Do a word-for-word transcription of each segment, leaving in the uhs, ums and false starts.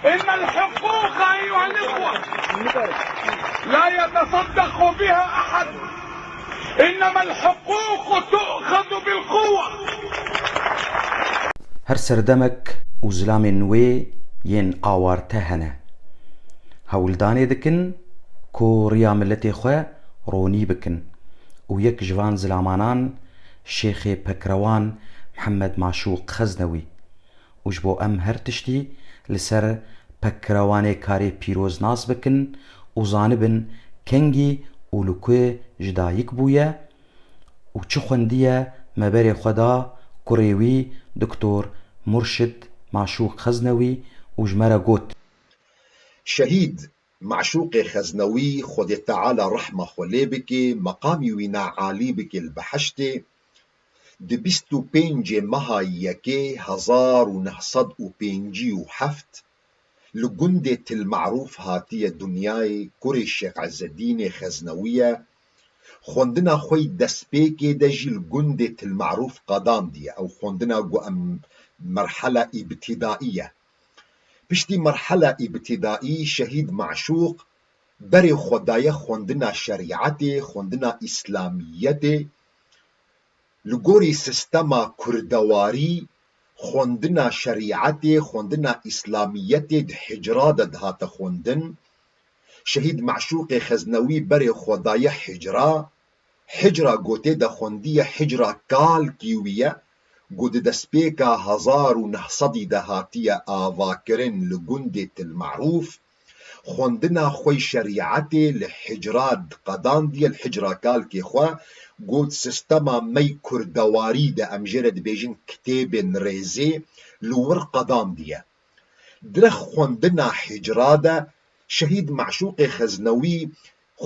إن الحقوق أيها الإخوة لا يتصدق بها أحد، إنما الحقوق تؤخذ بالقوة. Her serdemek û zilamên wê yên awarte hene. Hewldanê dikin ku riya miletê xwe ronî bikin û yek ji van zilamanan Şêxê Pekrewan Mihemed Maşûq Xeznewî û ji bo em her tiştî li ser Pekrewanê karê pîroz nas bikin û zanibin kengî û li ku ji dayik bûye û çi xwendiye me berê xwe da kurê wî Doktor Murşid Maşûq Xeznewî û ji me re got. Şehîd Maşûqê Xeznewî, Xwedê Teala rehma xwe lê bike, meqamî wî na alî bike li behiştê, di bîst û pêncê meha yekê hezar û neh sed û pêncî û heft li gundê Til Marûf hatiye dinyayê, kurê Şêx Ezzedînê Xeznewî ye. Xwendina xwe yî destpêkê de jî li gundê Til Marûf qedandiye. Ew xwendina ku em merhela îbtîdaî ye. Piştî merhela îbtîdaî Şehîd Maşûq berê xwe daye xwendina şerîetê, xwendina îslamiyetê. Li gorî sistema kurdewarî xwendina şerîetê, xwendina îslamiyetê di hicra de dihate xwendin. Şehîd Meşûqê Xeznewî berê xwe daye hicra. Hicra gotê de xwendiye, hicra kalkî wî ye, ku di destpêka hezar û neh sedî de hatiye avakirin li gundê Til Marûf. Xwendina xwe yî şerîetê li hicra qedandiye, li hicra kalkê xwe, got sistema me yî kurdewarî de, em jê re dibêjin kitêbên rêzê, li wir qedandiye. Dirêj xwendina hicra de Şehîd Meşûqê Xeznewî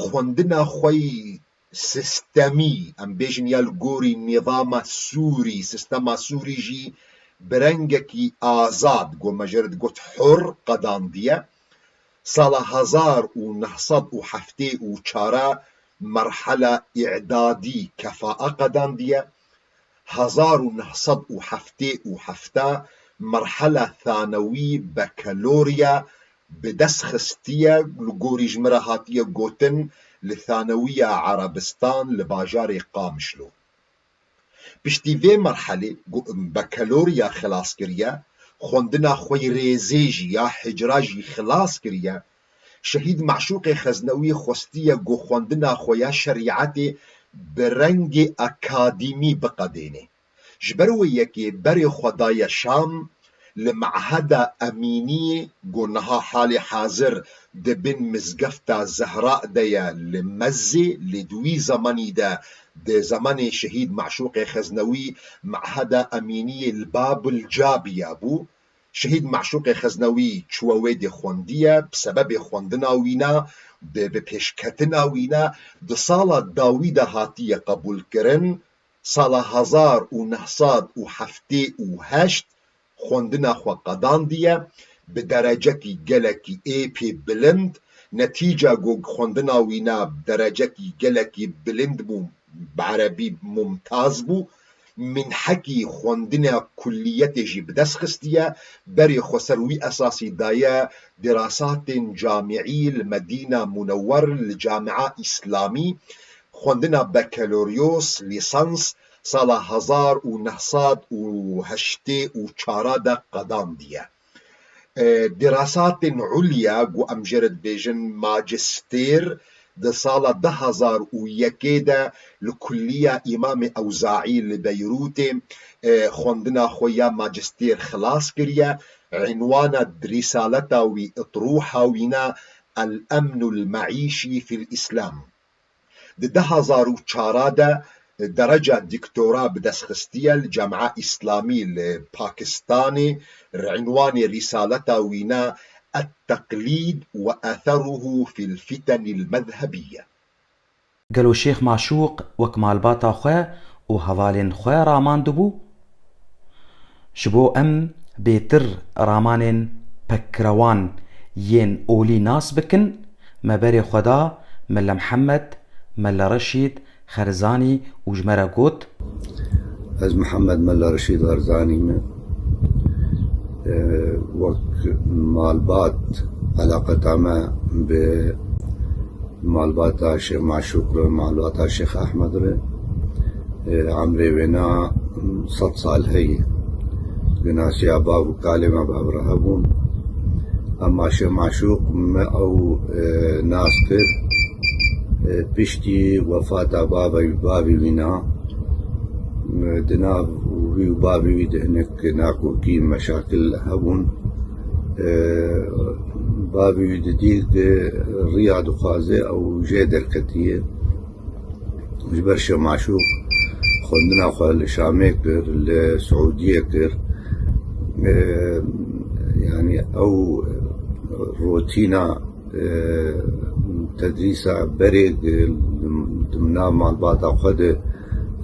xwendina xwe yî sistemî, em bêjin ya li gorî nîzama Sûrî, sistema Sûrî jî bi rengekî azad, ku me jê re digot hur, qedandiye. Sala hezar û neh sed û heftê û çar merhela îdadî, kefae, qedandiye. Hezar û neh sed û heftê û heft merhela thanewî, bekelorya, bi dest xistiye, li gorî ji min re hatiye gotin, li Thanewiya Erebistan li bajarê Qamişlo. Piştî vê merhelê ku bekelorya xilas kiriye, xwendina xwe yî rêzê jî ya hicra jî xilas kiriye, Şehîd Meşûqê Xeznewî xwestiye ku xwendina xwe ya şerîetê bi rengê akademî biqedêne. Ji ber wê yekê berê xwe daye Şam, li Meheda Emîniyê, ku niha halê hazir di bin Mizgefta Zehra de ye li Mezzê, lê di wî zemanî de, di zemanê Şehîd Meşûqê Xeznewî, Meheda Emîniyê li Babul Cabiya bû. Şehîd Meşûqê Xeznewî çûye wê dê xwendiye, bi sebebê xwendina wîna, bi, bi pêşketina wîna, di sala dawî de hatiye qebûlkirin. Sala hezar û neh sed û heftê û heşt xwendina xwe qedandiye, bi derecekî gelekî êpê bilind, netîca ku xwendina wîna bi derecekî gelekî bilind bû, bi erebî mumtaz bû, mînhekî xwendina kulliyetê jî bi dest xistiye, berê xwe ser wî esasî daye dirasatên camîî li Medîna Munewwer li Camia Îslamî, xwendina bekeloryos, lîsans, sala hezar û neh sed û heştê û çar de qedandiye. E, dirasatên ulya, ku em jê re dibêjin majistêr, di sala du hezar û yekê de li Kulliya Îmamê Ewzaî li Beyrûtê, e, xwendina xwe ya majistêr xilas kiriye. Înwana rîsaleta wî, itruha wî ne El Emnul Meîşî fil Îslam. Di du hezar û çar de dereca dîktora bi dest xistiye li Camia Îslamî li Pakistanê, û înwanê rîsaleta wî ne Et-Teqlîd we Etheruhu fil Fitenil Mezhebî ye. Gelo Şêx Maşûq wek malbata xwe û hevalên xwe ramandibû? Ji bo em bêtir ramanên Pekrewan yên olî nas bikin, me berê xwe da Mele Mihemed, Mele Reşîd Xerzanî û ji me re got. Ez Mihemed Mele Reşîd Xerzanî me. E, wek Malbat, eleqeta me bi malbata Şêx Maşûq re, malbata Şêx Ehmed re, e, emrê wêna sed sal heye. Di nasiya bav û kalê me bi hev re hebûn. Ema Şêx Maşûq me ew, e, nas kir, e, piştî wefata bavê, bavê wîna, e, di nav wî û bavê wî de hinek nakokî, meşakil hebûn. E, bavê wî didî ku riya dixwaze ew jê derketiye. Ji ber Şêx Maşûq xwendina xwe li Şamê kir, li Siûdiyê kir. E, yanî ew rotîna, e, tedrîsa berê, e, di nav malbata xwe de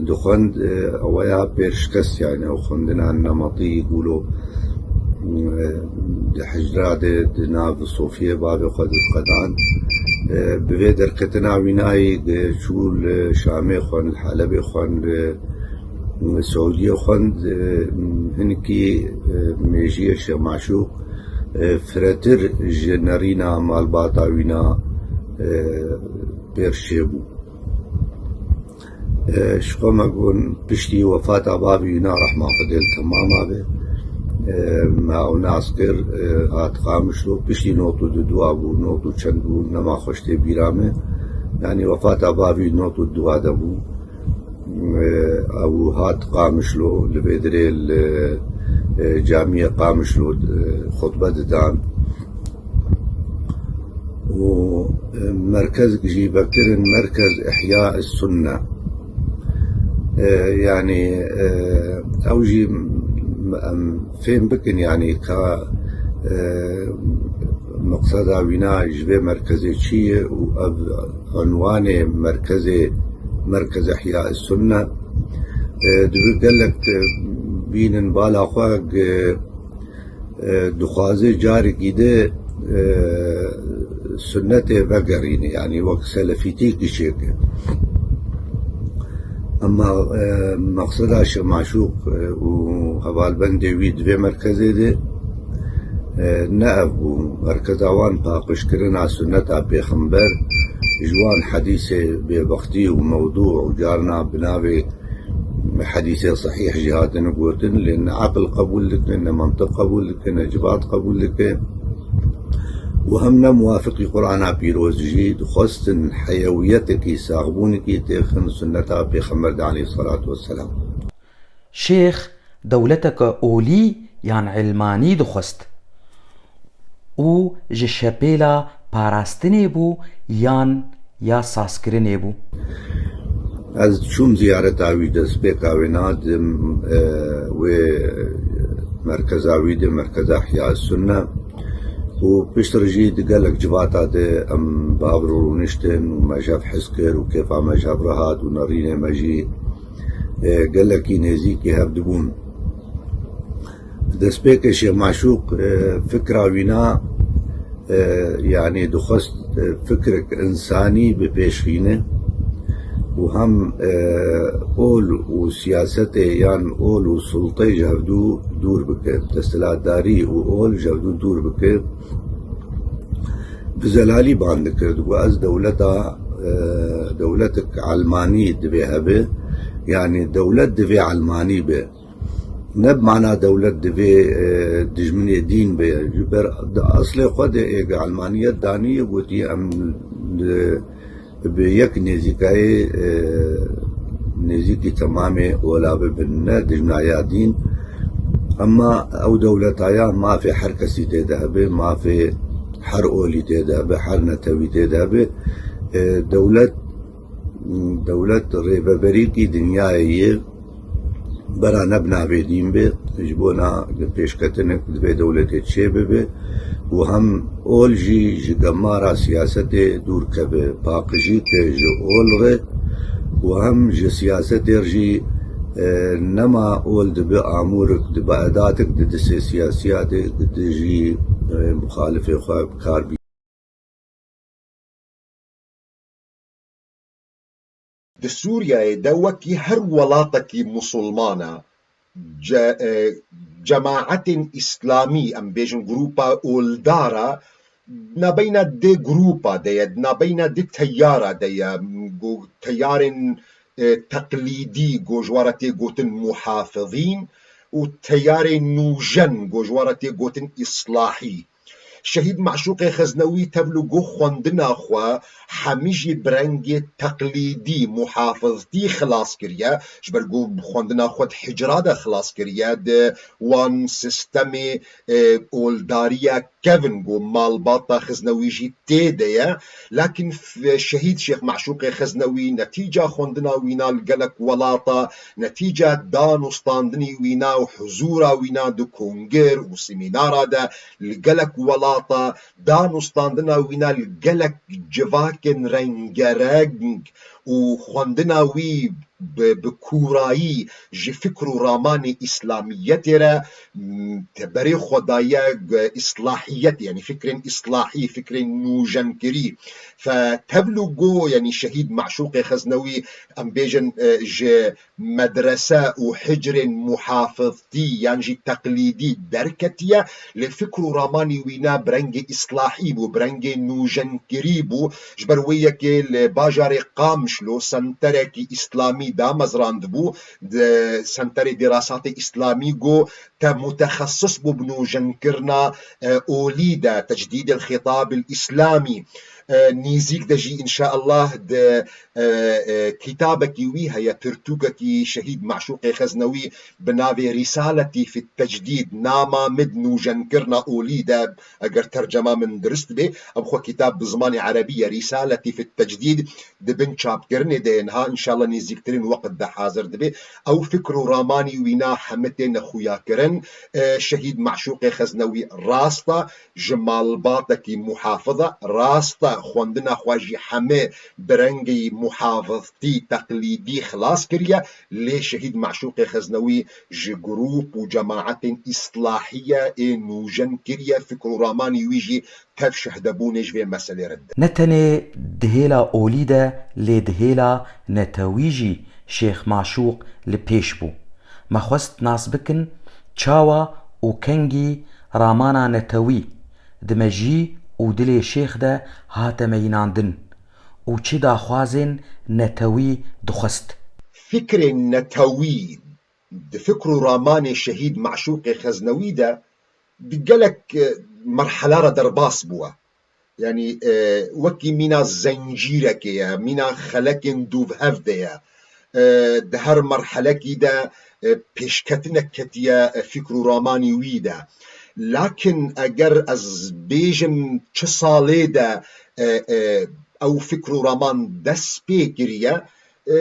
dixwend, e, ew ya pêşkest, yanî ew xwendina nemetî, gulo, e, di hicra de, di nav sofiyê bavê xwe de diqedand. E, bi vê derketina wînayî, e, çû li Şamê xwend, li Helebê xwend, li Siûdiyê xwend, e, hinkî, e, mêjiyê Şêx Maşûq, e, firetir ji nerîna malbata wîna, e, pêr çêbû. E, ji xwe me got, piştî wefata bavê wîna, rehma Xwedê li temama be, e, me ew nas kir, e, hat Qamişlo, piştî nod û du bû, nod û çend bû, nema xweş tê bîra me. Yanî wefata bavê wî nod û du de bû. E, ew hat Qamişlo, li vê dirê li, e, camiyê Qamişlo, e, xutbe didan. Û, e, merkez jî vekirin Merkez Ihya Sunne. E, yanî, e, ew jî em fêm bikin, yanî ka, e, meqseda wîna ji vê merkezê çi ye û ev unwanê merkezê, Merkez Ihya Sunne, e, dibe gelek, e, bînin bala xwe, e, dixwaze carekî de, e, sunnetê vegerîne, yanî wek selefîtî çêke. Ema, e, meqseda Şêx Maşûq, e, û hevalbendê wî di vê merkezê de, e, ne ev bû. Merkeza wan paqijkirina sunneta pêxember, ji wan hedîsê bêbextî û mewdû û carna bi navê hedîsê sehîh jî hatine gotin, lê ne aqil qebûl dike, ne mantiq qebûl dike, ne civat qebûl dike û hem ne muwafiqî Qur'ana pîroz jî. Dixwestin heyewiyetekî, saxbûnekî têxin sunneta Pêxember de aleyhisselatu vesselam. Şêx dewleteke olî yan ilmanî dixwest û ji şepêla parastinê bû yan ya sazkirinê bû. Ez çûm ziyareta wî, destpêka wê nadim, e, wê merkeza wî de, Merkeza Ihya Sunne, û piştre jî di gelek civata de em bi hev re rûniştin û me ji hev hez kir û kêfa me ji hev re hat û nerînê me jî, e, gelekî nêzîkî hev dibûn. Destpêkê Şêx Maşûq, e, fikra wîna, e, yanî dixwest, e, fikrek însanî bi pêş xîne û hem, e, ol û siyasetê yan ol û sulteyê ji hevdû dûr bike, desthilatdarî û ol ji hevdû dûr bike. Bi zelalî ban dikir, digot, ez dewleta, e, dewletek elmanî divê hebe, yanî dewlet divê elmanî be. Ne bi mana dewlet divê, e, dijminê dîn be. Ji ber di eslê xwe de ê elmaniyet danî, gotiye, em, e, bi yek nêzîkayê, e, nêzîkî temamê ola bibin, ne dijminaya dîn. Ema ew dewletaya mafê her kesî tê de hebe, mafê her olî tê de hebe, her netewî tê de hebe. E, dewlet, dewlet rêveberîkî dinyayê ye. Bera ne bi navê dîn be, ji bona pêşketinek di vê dewletê çêbibe û hem ol jî ji gemara siyasetê dûr keve, paqijî ke ji ol re û hem ji siyasetê re jî, e, nema ol dibe amûrik, dibe edatik di distê siyasiya de, di dijî, e, muxalifê xwe bi kar bîne. Di Sûriyeyê de wekî her welatekî musulman e, Ce-, e, cemaetên îslamî, em bêjin grûpa oldara, nabeyna dê grûpa de ye, nabeyna dê teyara de ye, ku teyarên, e, teqlîdî, ku ji we re tê gotin muhafizîn, û teyarên nûjen, ku ji we re tê gotin îslahî. Şehîd Meşûqê Xeznewî tevlû ku xwendina xwe hemî jî bi rengê teqlîdî, muhafiztî xilas kiriye, ji ber ku xwendina xwe di hicra de xilas kiriye, di wan sistemê, e, oldariya kevin ku malbata Xeznewî jî tê de ye. Lakin f-, şehîd Şêx Meşûqê Xeznewî netîca xwendina wîna li gelek welata, netîca dan û standinî wîna û huzûra wîna di kongir û semînara de li gelek welata, dan û standina wîna li gelek civakên rengereng û xwendina wî bi, bi kûrayî ji fikr û ramanê îslamiyetê re, m, te berê xwe daye, e, îslahiyet, yanî fikrên îslahî, fikrên nûjenkirî. Fe tevlû go, yanî şehîd Meşûqê Xeznewî, em bêjin, e, ji medrese û hicrên muhafiztî yan jî teqlîdî derketiye, lê fikr û ramanî wîna bi rengê îslahî bû, bi rengê nûjenkirî bû. Ji ber wê yekê li bajarê Qamişlo senterekî îslamî damezrandibû, di Senterê Dîrasatê Îslamî ku te mutexesis bû bi nûjenkirina, e, olî de, tecdîdil xîtabil îslamî. E, nîzîk de jî înşaallah di, e, e, kitabekî wî heye, pirtûkekî şehîd Meşûqê Xeznewî bi navê Rîsaletî fi Tecdîd, nama min di nûjenkirina olî de, eger tercema min dirist be, em xwe kitab bi zimanê erebî ye, Rîsaletî fi Tecdîd, di bin çapkirinê de ye, niha înşallah nêzîktirîn weqt de hazir dibe. Ew fikr û ramanî wîna heme têne xuyakirin. E, şehîd Meşûqê Xeznewî rast e, ji malbatekî muhafiz e, rast e, xwendina xwe jî heme bi rengî muhafiztî, teqlîdî xilas kiriye, lê şehîd Meşûqê Xeznewî ji grûp û cemaetên îslahî ye, ê nûjen kiriye, fikr û ramanî wî jî tev şehdebûnê ji vê meselê re dide. Ne tenê di hêla olî de, lê di hêla netewî jî Şêx Maşûq li pêş bû. Me xwest nas bikin çawa û kengî ramana netewî di mejî û dilê Şêx de hate meyînandin û çi daxwazên netewî dixwest. Fikrên netewî di fikr û ramanê şehîd Meşûqê Xeznewî de di gelek, e, merhela re derbas bûye. Yanî, e, wekî mîna zencîrekê ye, mîna xelekên dûvhev de ye. E, di her merhelekî de, e, pêşketinek ketiye, e, fikr û ramanî wî de. Lakin eger ez bêjim çi salê de, e, e, ew fikr û raman dest pê kiriye, e,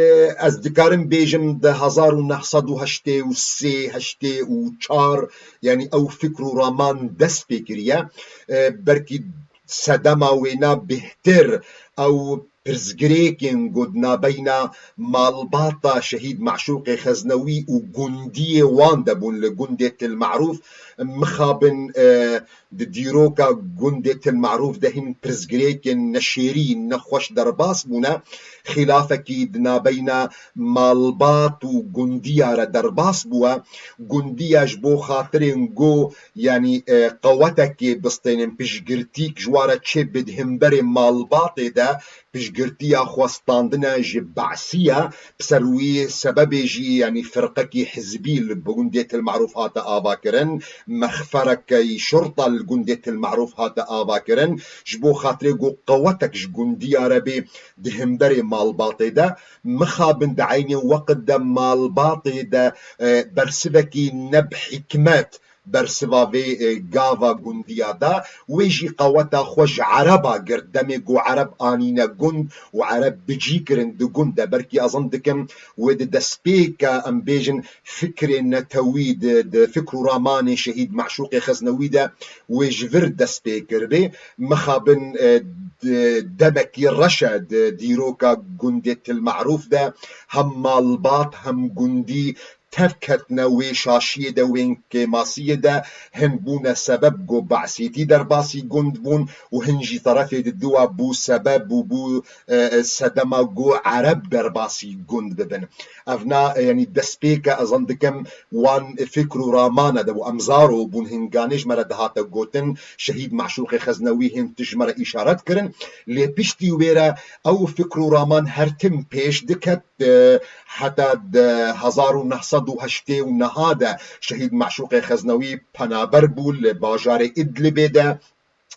ez dikarim bêjim di hezar û neh sed û heştê û sê, heştê û çar, yanî ew fikr û raman dest pê kiriye. E, belkî sedema wêna bêhtir ew pirsgirêkên ku di nabeyna malbata şehîd Meşûqê Xeznewî û gundiyê wan de bûn li gundê Til Merûf. Mixabin, e, di dîroka gundê Til Merûf de hin pirsgirêkên neşêrî, nexweş derbas bûne. Xîlafekî di nabeyna malbat û gundiya re derbas bûye. Gundiya ji bo xatirên ku, yanî, e, qewetekê bistênin, piştgirtîk ji wan re çêbibe di hemberê malbatê de, piştgirtiya xwe standine ji Be'sî ye. Bi ser wî sebebê jî, yanî firqekî hizbî li gundê Til Merûf hate avakirin, mexfereke şurta li gundê Til Merûf hate avakirin, ji bo xatirê ku qewetek ji gundiya re bê di hemberê malbatê de. Mixabin di eynê weqt de malbatê de, e, bersivekî ne bi hikmet bersiva vê, e, gava gundiya da. Wê jî qeweta xwe ji Ereba girt. Demê ku Ereb anîne gund û Ereb bicî kirin di gund de. Belkî ez zan dikim wê di destpêka, em bêjin, fikrê netewî di, di fikr û ramanê şehîd Meşûqê Xeznewî de wê ji vir dest pê kiribê. Mixabin, e, di demekî reş e di dîroka gundê Til Merûf de hem malbat hem gundî tevketine wê şaşiyê de, wên kêmasiyê de, hin bûne sebeb ku Be'sîtî derbasî gund bûn û hin jî terefê di dua bû sebeb û bû, e, e, sedema ku Ereb derbasî gund bibin. Ev na, e, yanî destpêke ez zan dikim wan fikr û ramane de û em zaro bûn, hinganê ji me re dihate gotin, Şehîd Meşûqê Xeznewî hin tişt ji me re îşaret kirin. Lê piştî wê re ew fikr û raman her tim pêş diket, e, heta di hezar û neh sed û heştê û neh de Şehîd Meşûqê Xeznewî penaber bû li bajarê Idlibê de.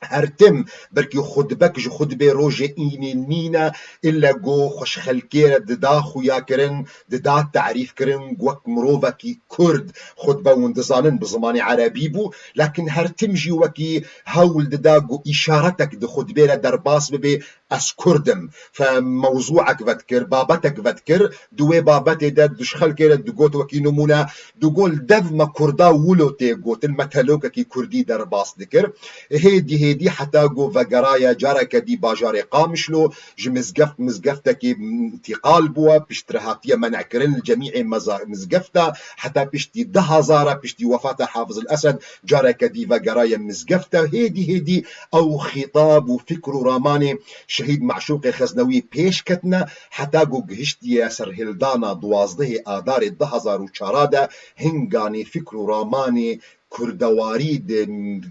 Her tim belkî xutbek ji xutbê rojê înê nîne, ille go xwe ji xelkê re dida xuya kirin, dida tarîf kirin, wek mirovekî Kurd xutbe hûn dizanin bi zimanê erebî bû, lakin her tim jî wekî hewl dida go îşaretek di xutbê re derbas bibe, ez Kurd im. Fe mewzûek vedikir, babetek vedikir, di wê babetê de di ji xelkê re digot, wekî nimûne, digot li dev me Kurda wilo tê gotin, me telokekî Kurdî derbas dikir. Hêdî hêdî heta ku vegeraye careke dî bajarê Qamişlo, ji mizgeft, mizgeftekî întîqal bûye, piştre hatiye men'kirin li cemîê meza-, mizgefta, heta piştî du hezar e, piştî wefata Hafiz el Esed, careke dî vegeraye mizgefte. Hêdî hêdî ew xîtab û fikr û ramanê Şehîd Meşûqê Xeznewî pêş ketine, heta ku gihiştiye serhildana duwazdehê Adarê du hezar û çar de, hinganê fikr û ramanê kurdewarî di,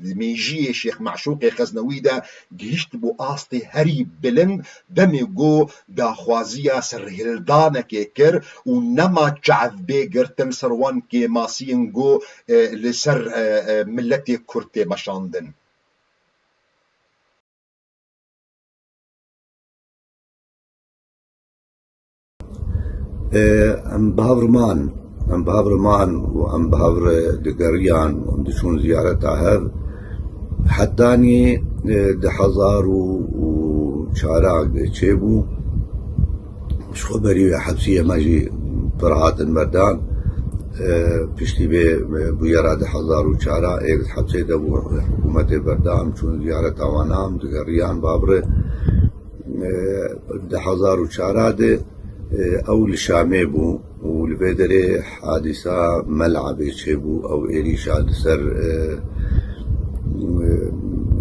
di mêjiyê Şêx Meşûqê Xeznewî de gihiştibû astê herî bilind, demê ku daxwaziya serhildanekê kir û nema çav bê girtin ser wan kêmasiyên ku, e, li ser, e, e, miletê Kurd tê meşandin. Ê, em bi hev re man, em bi hev re man û em bi hev re digeriyan û em diçûn ziyareta hev. Hetanî, ê, du hezar û çar çêbû. Ji xwe berî wê hepsiyê me jî pir hatin berdan. E, piştî vê, e, bûyera du hezar û çar ê hepsê de bû, hikûmetê berda, em çûn ziyareta wan, em digeriyan babirê. E, du hezar û çar de, e, ew li Şamê bû û li vê derê hadîsa Mel'abê çêbû, ew êrîşa li ser, e, e,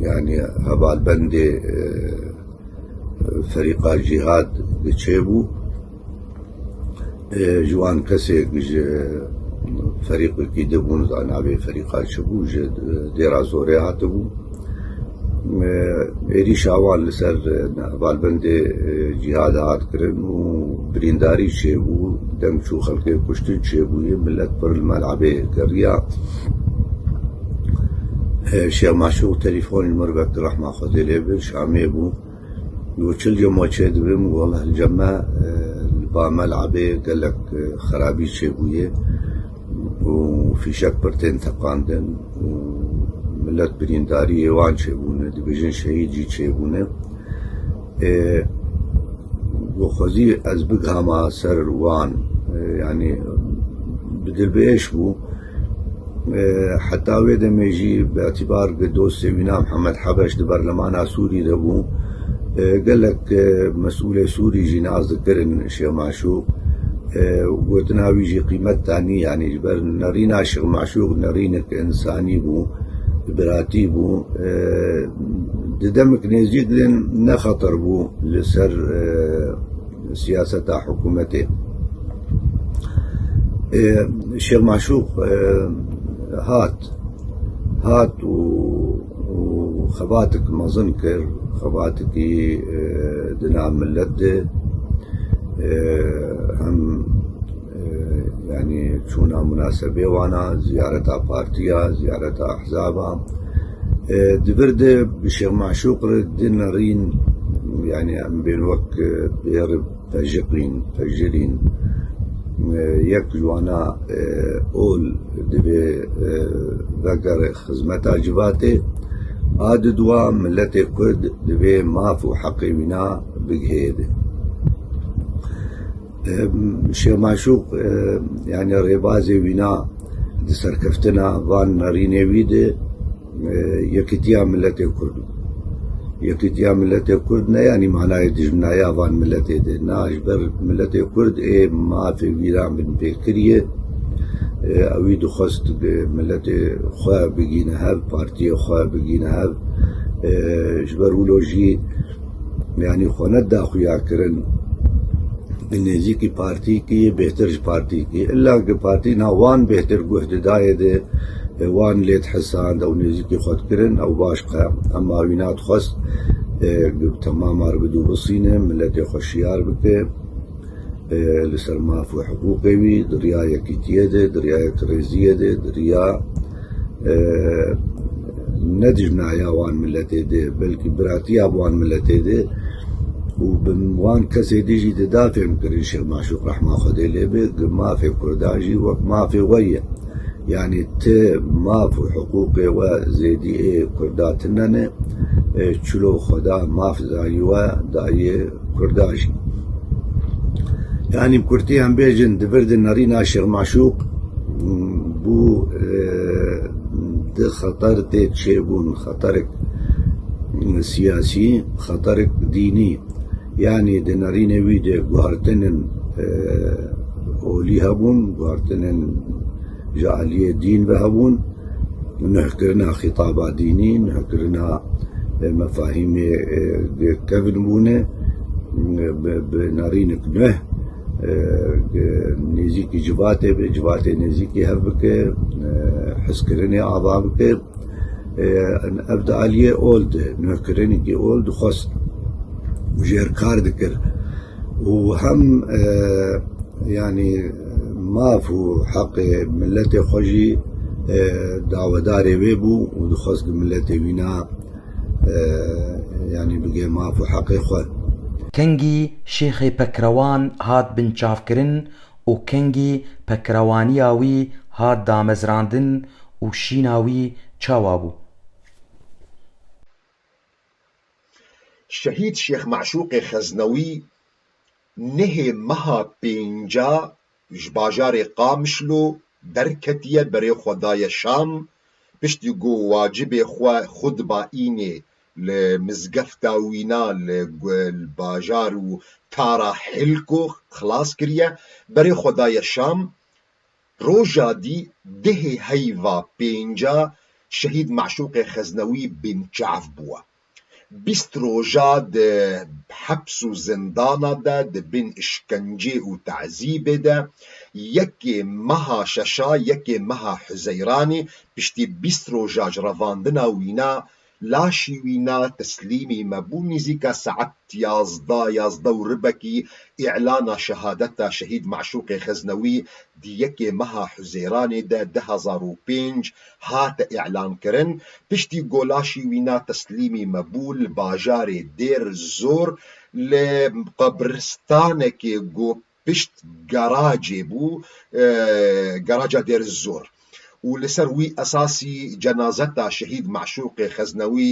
yanî hevalbendê, e, ferîqa cîhad çêbû. E, ji wan kesêk ji ferîqekî din bûn, zanabê ferîqa çi bû, ji Dêra Zorê hatibû. E, êrîşa wan li ser, e, hevalbendê, e, cîhad hat kirin û birîndarî çêbû, deng çû, xelkê kuştin çêbûye, milet pir li Mel'abê geriya. E, Şêx Maşûq telefon ji min re vekti, rehma Xwedê lê be, Şamê bû. Got, çil cem we çêdibim, welleh li cem me, e, li ba Mel'abê gelek, e, xerabî çêbûye û fîşek pir tên teqandin û milet birîndariyê wan çêbûne, dibêjin şehîd jî çêbûne. E, got, xwezî ez bigihama ser wan, e, yanî bi dilbihêş bû. E, heta wê demê jî bi îtibar ku dostê wîna Mihemed Hebeş di berlemana Sûrî de bû, e, gelek, e, mesûlê Sûrî jî nas dikirin Şêx Maşûq. E, gotina wî jî qîmet danî, yanî ji ber nerîna Şêx Maşûq nerînek însanî bû, biratî bû. E, di demik nêzîk din ne xeter bû li ser, e, siyaseta hikûmetê. E, Şêx Maşûq, e, hat, hat û, û xebatek mezin kir, xebatekî, e, di nav milet de, e, hem, e, yanî çûna munasebê wana, ziyareta partiya, ziyareta ehzaba. E, di vir de bi Şêx Maşûq re di nerîn, yanî em bên wek, e, bêr pejiqîn, pejirîn, e, yek ji wana, e, ol divê, e, vegere xizmeta civatê, a di dua miletê Kurd divê maf û heqê wîna bigihêde. E, Şêx Maşûq, e, yanî rêbazê wîna di serkeftina van nerînê wî de, e, yekîtiya miletê Kurd bû. Yekîtiya miletê Kurd ne yanî manayê dijminaya van miletê de. Na, ji ber miletê Kurd ê mafê wî re binpê kiriye. Ewî dixwest miletê xwe bigîne hev, partiyê xwe bigîne hev. E, ji ber wilo jî, yanî xwe neda xuya kirin nêzîkî partîkî, bêhtir ji partîkî. Illa ki partî na wan bêhtir guh didayê de, e, wan lê dihisand, ew nêzîkî xwe dikirin, ew baş qe. Ema wî nadixwest, e, bi temama re bidû bisîne, miletê xwe şiyar bike. E, li ser maf û hiqûqê wî, di riya yekîtiyê de, di riya yekrêziyê de, di riya, e, ne dijminaya wan miletê de, belkî biratiya bi wan miletê de û bi wan kesê dî jî dida fêhm kirin Şêx Maşûq rehma Xwedê lê be, ki mafê Kurda jî wek mafê we ye. Yanî ti maf û hiqûqê we zêdî ê Kurda tune ne, e, çilo Xweda maf dayî we, dayê Kurda jî. Yanî bi kurtî em bêjin, di vir de nerîna Şêx Maşûq, m, bû, e, di xeter tê çêbûn, xeterek siyasî, xeterek dînî. Yanî di nerînê wî de guhartinên, e, olî hebûn, guhartinên ji aliyê dîn ve hebûn, nuhkirina xîtaba dînî, nuhkirina, e, mefahîmê, e, kevn bûne, e, bi, bi nerînik nuh, e, nêzîkî civatê be, civatê nêzîkî hev bike, e, hizkirinê ava bike. E, ev di aliyê ol de, nuhkirinekî ol dixwest û jêr kar dikir. Û hem, e, yanî maf û heqê miletê xwe jî, e, dawedarê wê bû û dixwest bi miletê wî na, e, yanî bigê maf û heqê xwe. Kengî Şêxê Pekrewan hat binçavkirin û kengî pekrewaniya wî hat damezrandin û şîna wî çawa bû? Şehîd Şêx Meşûqê Xeznewî nehê meha pênca ji bajarê Qamişlo derketiye, berê xwe daye Şam, piştî ku wacibê xwe xutba înê li mizgefta wîna li gu-, li bajar û tara Hilko xilas kiriye, berê xwe daye Şam. Roja dî dehê heyva pênca Şehîd Meşûqê Xeznewî binçav bûye. Bîst roja di heps û zindana de, di bin îşkencê û tezîbê de, yekê meha şeşa, yekê meha Huzeyranê, piştî bîst roja ji revandina wîna, laşî wîna teslîmî me bû. Nîzîka saet yazdeh, yazdeh û ribekî îlana şehadeta Şehîd Meşûqê Xeznewî di yekê meha Huzeyranê de du hezar û pênc hate îlan kirin. Piştî ku laşî wîna teslîmî me bû, li bajarê Dêr Zor, li qebristanekê ku pişt garajê bû, e, garaja Dêr Zor. Û li ser wî esasî cenazeta Şehîd Meşûqê Xeznewî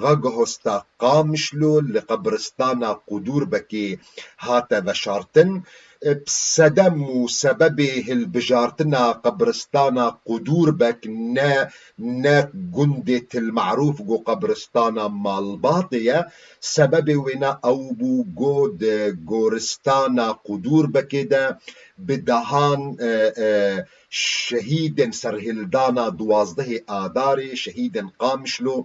veguhesta Qamişlo, li qebristana Qudûrbekê hate veşartin. E, sedem û sebebê hilbijartina qebristana Qudûrbek ne, ne gundê Til Merûf ku qebristana malbatê ye. Sebebê wêna ew bû ku di goristana Qudûrbekê de bi dehan, e, e, şehîdên serhildana duwazdehê Adarê, şehîdên Qamişlo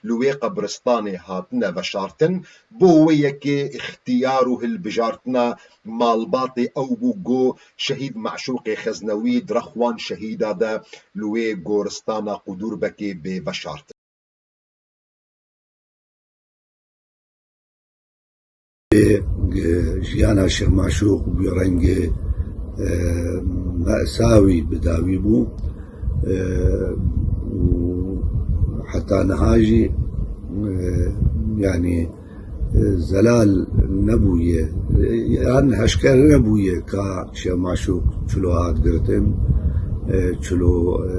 li wê qebristanê hatine veşartin. Bo wê yekê îxtiyar û hilbijartina malbatê ew bû ku Şehîd Meşûqê Xeznewî di rex wan şehîda de li wê goristana Qudûrbekê bê veşartin. Ê, e, jiyana Şêx Maşûq bi rengê, e, mesawî bi dawî bû. E, û heta niha jî, e, yanî, e, zelal nebûye, e, yan heşker nebûye ka Şêx Maşûq çilo hat girtin, e, çilo, e,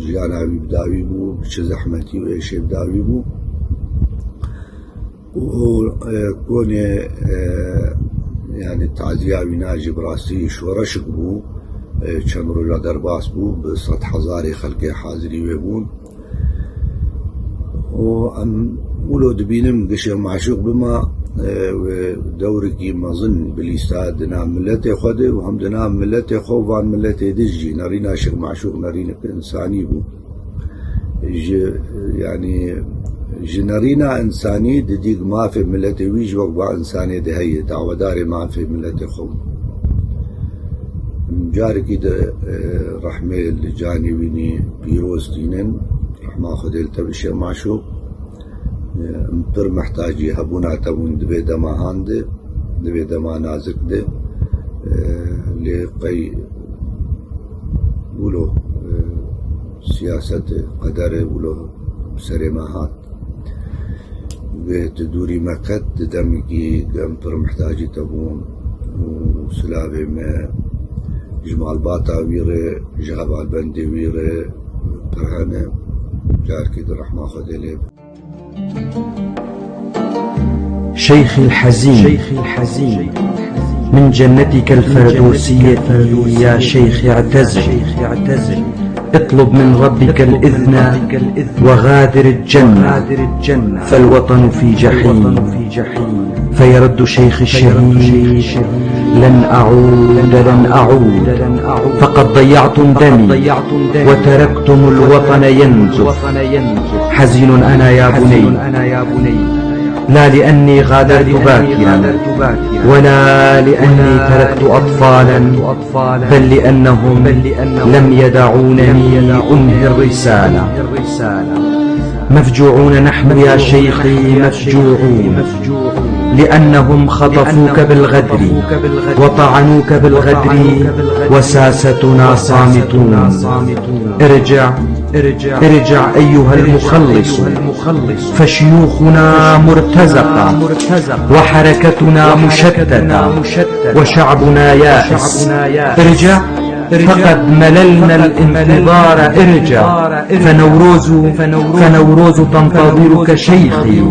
jiyana wî bi dawî bû, bi çi zehmetî û êşê bi dawî bû. Û, e, konê, e, yanî taziya wîna jî bi rastî şoreşik bû, e, çend roja derbas bû, bi sed hezarê xelkê hazirî wê bûn. Û em wilo dibînim gişê Maşûq bima, e, wê dewrekî mezin bi lîsta di nav miletê xwe de û hem di nav miletê xwe û van miletê din jî. Nerîna Şêx Maşûq nerînek însanî bû. Ji, yanî, ji nerîna însanî didîk mafê miletê wî ji wek va însanê de heye, dawedarê mafê miletê xwe bû. Carekî de, e, rehmê li canê wînî pîroz tînin, rehma Xwedê li te bi Şêx Maşûq. Em pir mihtacî hebûna te bûn di vê dema han de, di vê dema nazik de. E, lê qey wilo, e, siyaset, qedere wilo serê me hat. Vê tu dûrî me ket, di demekî em pir mihtacî te bûn û silavê me ji malbata wî re, ji hevalbendê wî re pir hene. Carekî di rehma Xwedê lê be. شيخي الحزين، من جنتك الفردوسية يا شيخي اعتزل. اطلب من ربك الإذن وغادر الجنة، فالوطن في جحيم. فيرد شيخي الشهيد: لن أعود، لن أعود، فقد ضيعتم دمي وتركتم الوطن ينزف. حزين أنا يا بني، لا لأني غادرت باكرا، ولا لأني تركت أطفالا، بل لأنهم لم يدعونني أنهي الرسالة. مفجوعون نحن يا شيخي، مفجوعون، لأنهم خطفوك بالغدر، وطعنوك بالغدر، وساستنا صامتون. ارجع، ارجع أيها المخلص، فشيوخنا مرتزقة، وحركتنا مشتتة، وشعبنا يائس. ارجع، فقد مللنا الانتظار، ارجع. فنوروز، فنوروز تنتظرك شيخي،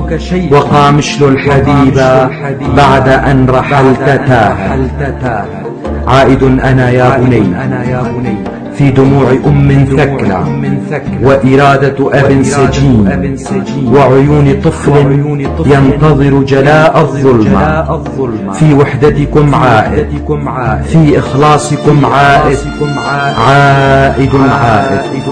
وقامشلو الحبيب بعد أن رحلت تاه. عائد أنا يا بني، في دموع أم ثكلى، وإرادة أب سجين، وعيون طفل ينتظر جلاء الظلمة. في وحدتكم عائد، في إخلاصكم عائد، عائد، عائد.